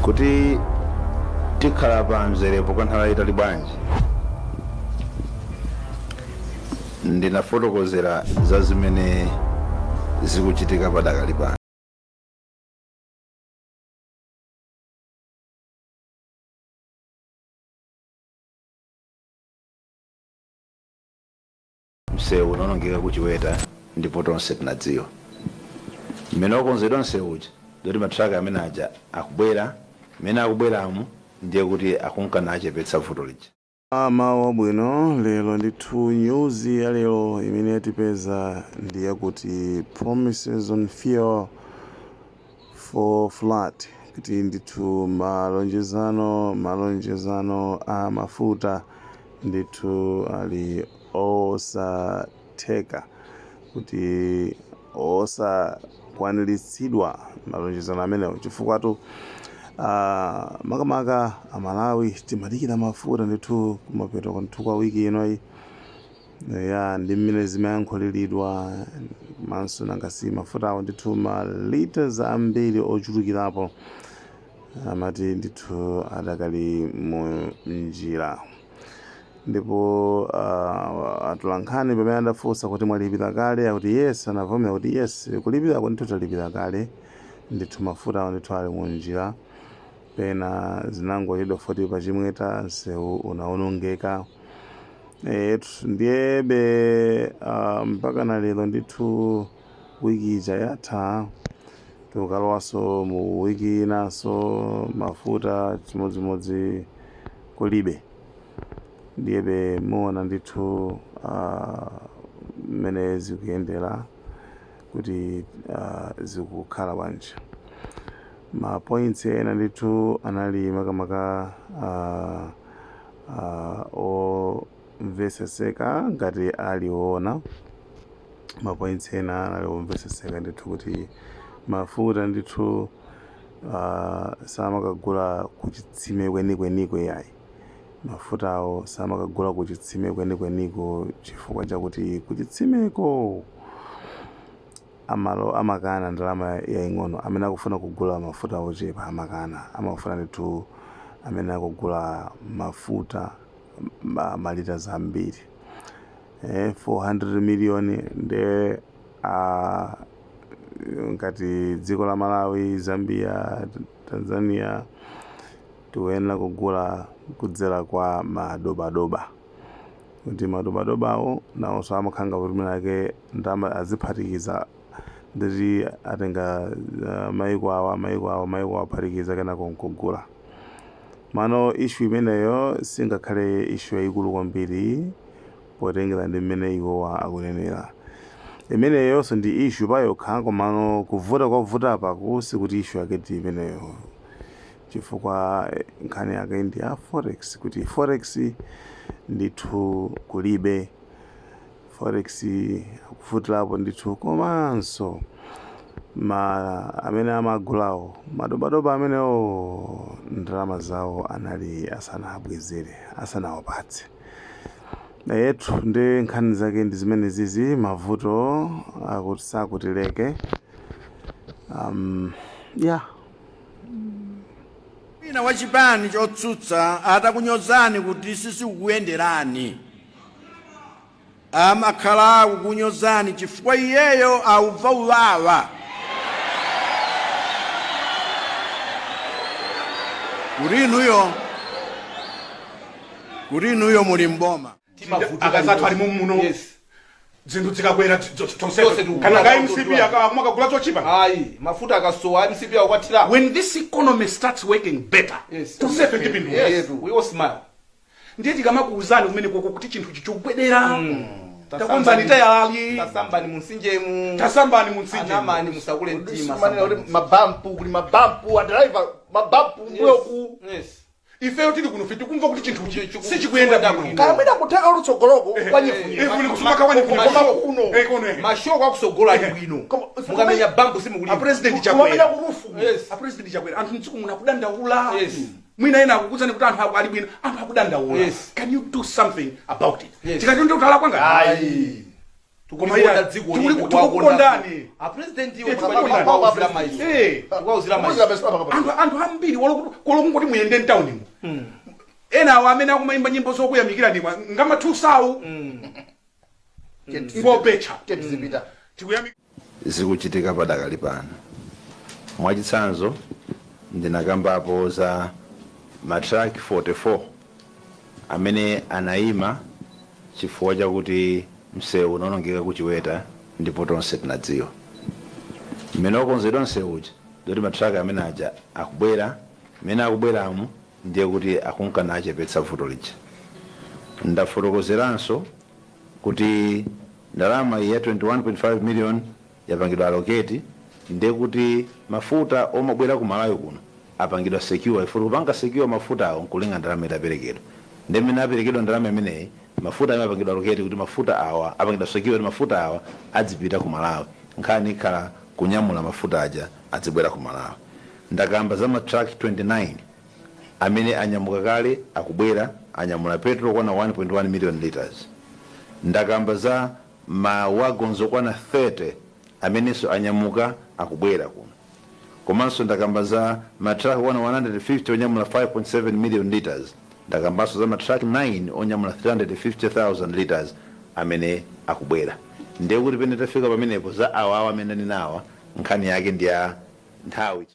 Kuti tikhala pa mzerepo kwa nthawi yayitali bwanji, ndinafotokozera za zimene zikuchitika padakali pano. Msewu unaonongeka ku Chiweta ndipo tonse tinadziwa mmene wakonzedwa msewu uja, zoti matraka amene aja akubwera, mmene akubweramo ndiye kuti akunkana achepetsa vuto lija. Mawu abwino lero ndithu. News ya lero imene yatipeza ndi yakuti promises on fuel fall flat, kuti ndithu malonjezano a mafuta ndithu ali osatheka, kuti osakwaniritsidwa malonjezano amenewo, chifukwatu makamaka Amalawi timadikira mafuta ndithu kumapeto ndithu kwa wiki inoyi ya ndi mmene zimayankhuliridwa. Komanso nangasi mafutawo ndithu ma liters ambiri ochulukirapo amati ndithu adakali mu njira. Ndipo atolankhani pamene adafunsa kuti mwalipira kale, akuti yes, anavomera kuti yes, kulipirako ndithu talipira kale ndithu, mafutawo ndithu ali mu njira. Pena zinangochedwa foti pachimweta msewu unawonongeka. Ndiyebe mpaka na lero ndithu wiki ija yatha, tikalowanso mu wiki inanso, mafuta chimodzimodzi kulibe. Ndiyebe muona ndithu mmene zikuyendera, kuti zikukhala bwanji. Ma points ena ndithu anali makamaka omveseseka ngati aliona. Ma points ena anali omveseseka ndithu kuti mafuta ndithu samakagula kuchitsime kwenikweniko yayi. Mafutawo samakagula kuchitsime kwenikweniko chifukwa chakuti kuchitsimeko amalo amakana ndalama yaying'ono. Amene akufuna kugula mafuta ochepa amakana, amafuna ndithu amene akugula mafuta malita zambiri, 400 million. Nde ngati dziko la Malawi, Zambia, Tanzania tikuyenera kugula kudzera kwa madobadoba, kuti madobadobawo nawonso amakhala kuti mwinake ndalama aziphatikiza, nditi atenga maiko awa, maiko awa, maiko awa, aphatikiza kenako nkugula. Mano issue imeneyo singakhale issue yayikulu kwambiri potengera ndi mmene iwowa akunenera. Imeneyonso ndi issue payokha, komano kuvuta kwavuta apaku sikuti issue yake ndi imeneyo, chifukwa nkhani yake ndi ya forex, kuti forex ndithu kulibe, forex akuvutirapo ndithu. Komanso ma amene amagulawo, madobadoba amenewo, ndalama zawo anali asanabwezere, asanawapatse yetu. Ndi nkhani zake ndi zimene zizi, mavuto akuti sakutileke yeah. Wina wa chipani chotsutsa atakunyozani kuti sizikukuyenderani, amakhala akukunyozani chifukwa iyeyo aumva uwawa kuti inuyo muli mboma. Akazathu ali muno. Zinthu zikakwera Tonse tonsefe tikugula kana ka zochipa. MCP akamakagula zochipa. Ayi, mafuta akasowa MCP akwathira. When this economy starts working better, tonsefe tipindula. Yes, we all smile. Ndiye tikamakuuzani kumene koko kuti chinthu chichikubwedera, takonzani tayalali. Tasambani munsinjemu. Tasambani munsinje. Anamani, musakule mtima. Manena kuti mabampu, kuli mabampu, adraiva mabampu mbuyoku. Ifeyo tili kuno fe tikumva kuti chinthuchi sichikuyenda kuyenda bwino. bwino. Kaya mwina kutheka lutsogoloko kwanyefunye. Ifuni kusumaka kwanyefunye. Koma kuno. Kuno. Mashoko akusogola ali bwino. Mukamenya bampu simukulima. A President Kumamenya Chakwera. ku roof. Yes. A President Chakwera, anthu mdziko muno akudandaula. Mwina ena akukuuzani kuti anthu ali bwino, anthu akudandaula. Can you do something about it? Yes. Tikati ndi utala kwanga. Ayi. Koma iya, tikukondani. A president. Eh, tikukondani. Eh. Anthu ambiri kolokungoti muyende mtaunimo, ena awo amene akumayimba nyimbo zokuyamikirani ngamathusawu ngobecha. Tizipita. Tikuyamika. Zikuchitika padakali pano, mwachitsanzo, ndinakambapo za matraki 44 amene anayima chifukwa chakuti msewu unaonongeka kuchiweta, ndipo tonse tinadziwa mmene wakonzedwa msewu uja, zoti matraki amene aja akubwera. Mmene akubweramu ndiye kuti akunkana achepetsa vuto lija. Ndafotokozeranso kuti ndalama iyi ya 21.5 million yapangidwa allocate, ndiye kuti mafuta omabwera ku Malawi kuno apangidwa secure. Ifuna kupanga secure mafuta awo nkulinga ndalama itaperekedwa, ndi mmene aperekedwa ndalama imeneyi, mafuta amene apangidwa allocate kuti mafuta awa apangidwa secure, kuti mafuta awa adzipita ku Malawi. Nkhani ikhala kunyamula mafuta aja adzibwera ku Malawi. Ndakamba za matruck 29 amene anyamuka kale, akubwera, anyamula petrol kwana 1.1 million liters. Ndakamba za ma wagons okwana 30 amenenso anyamuka, akubwera kuno. Komanso ndakamba za matruck okwana 150 onyamula 5.7 million liters. Ndakambanso za matruck 9 onyamula 350,000 liters amene akubwera. Ndiye kuti pene tafika pamenepo, za awawa amene ndinawa, nkhani yake ndi ya nthawi.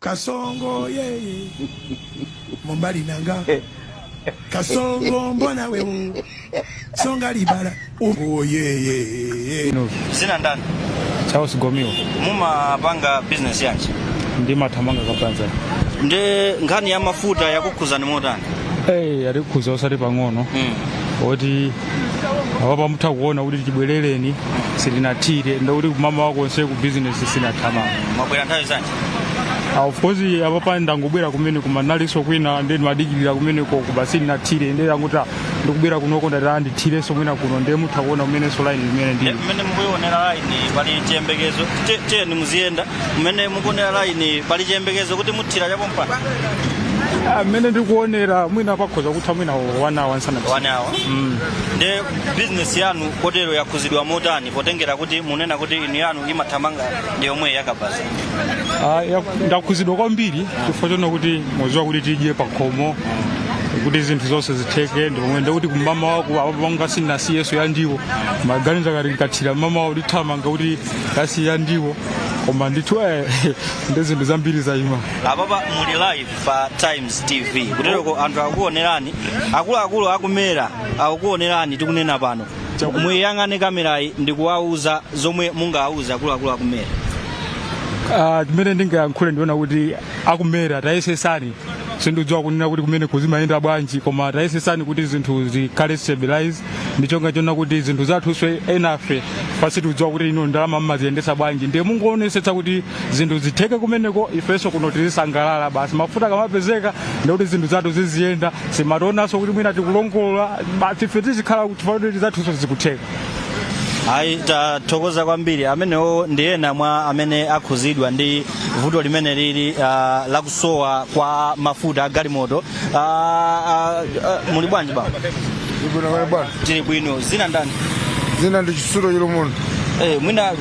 Kasongo yeye mobali nanga Kasongo, mbona wewe songa libala oh yeye. Zina ndani? Charles Gomiwo. Mumapanga business yanji? Ndimathamanga kabanza. Ndi nkhani ya mafuta yakukhuzani motani? Hey, yatikhuza osati pang'ono. Oti apapa mutha kuona kuti tibwerereni silinathire, ndakuti kumama wako onse ku business sinathamanga. Mwabwera nthawi zanji? Of course apapa ndangobwera kumene, koma nalinso kwina, ndi ndimadikirira kumeneko kuba silinathire, ndi yanguti ndikubwera kunoko, ndati andithirenso mwina kuno. Ndiye mutha kuona kumenenso line imene ndili. Mmene mukuionera line, pali chiyembekezo? Tiyeni muziyenda. Mmene mukuonera line, pali chiyembekezo kuti muthira chapompano? Ah, mmene ndikuonera, mwina pakhoza kutha mwina 1 hour nsana. 1 hour. Ndi business yanu kotero yakhuzidwa motani, potengera kuti munena kuti inu yanu imathamanga ndi yomwe yakabaza? Ah, ndakhuzidwa kwambiri, chifukwa chona kuti muziwa kuti tidye pakhomo, kuti zinthu zonse zitheke ndipomwe ndikuti kumama wako apo panga sinasiyeso ya ndiwo maganiza kati nkathira mama wako ndithamanga kuti kasiya ndiwo, koma ndithu ndi zinthu zambiri zayima. Apapa muli live pa Times TV, kutereko anthu akuonerani, akuluakulu akumera akukuonerani tikunena pano. Muyang'ane kamerayi ndikuwauza zomwe mungawauze akuluakulu akumera. Ah, chimene ndingayankhule ndiona kuti akumera tayesesani, sindidziwa kunena kuti kumene kuzimayenda bwanji, koma tayesesani kuti zinthu zikhale stabilize, ndichonga chona kuti zinthu zathuswe enafe pasi tikudziwa kuti ino ndalama mmaziyendesa bwanji. Ndiye mungoonetsetsa kuti zinthu zitheke kumeneko, ifenso kuno tizisangalala basi. Mafuta akamapezeka ndikuti zinthu zathu ziziyenda, simationanso kuti mwina tikulongolola basi, ife tizikhala kuti zathunso zikutheka. Ayi, tathokoza kwambiri. Amenewo ndi ena mwa amene akhuzidwa ndi vuto limene lili lakusowa kwa mafuta a galimoto. Muli bwanji baba? Ibwino kale bwana. Tili bwino. Zina ndani? Zina ndi Chisulo Chilomono. Mwina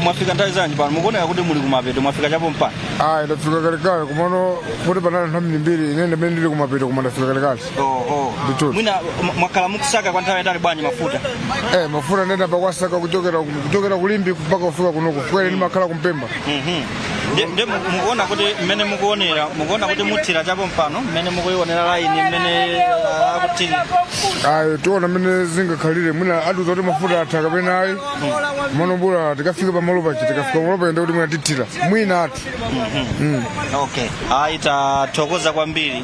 mwafika nthawi zanji pano? Mukuoneka kuti muli kumapeto, mwafika chapompano? Ayi, ndafika kalekale, komano kuti panali anthu ambirimbiri, ine ndimene ndili kumapeto, koma ndafika kalekale. Oho. Ndithu. Mwina mwakhala mukusaka kwa nthawi yatali bwanji mafuta? Mafuta ndayamba kuwasaka kuchokera ku Limbe mpaka kufika kunoku, kwere ndimakhala ku Mpemba. Nde mukuona kuti mmene mukuonera, mukuona kuti muthira chapompano, mmene mukuionera laini mmene akuthirira? Ayi, tiona mmene zingakhalire. Mwina atiuza kuti mafuta atha kapena ayi. Mano bola tikafika pamalo pachi, tikafika pamalo pachi ndikuti mwina tithira, mwina athu. Okay, ayi, tathokoza kwambiri.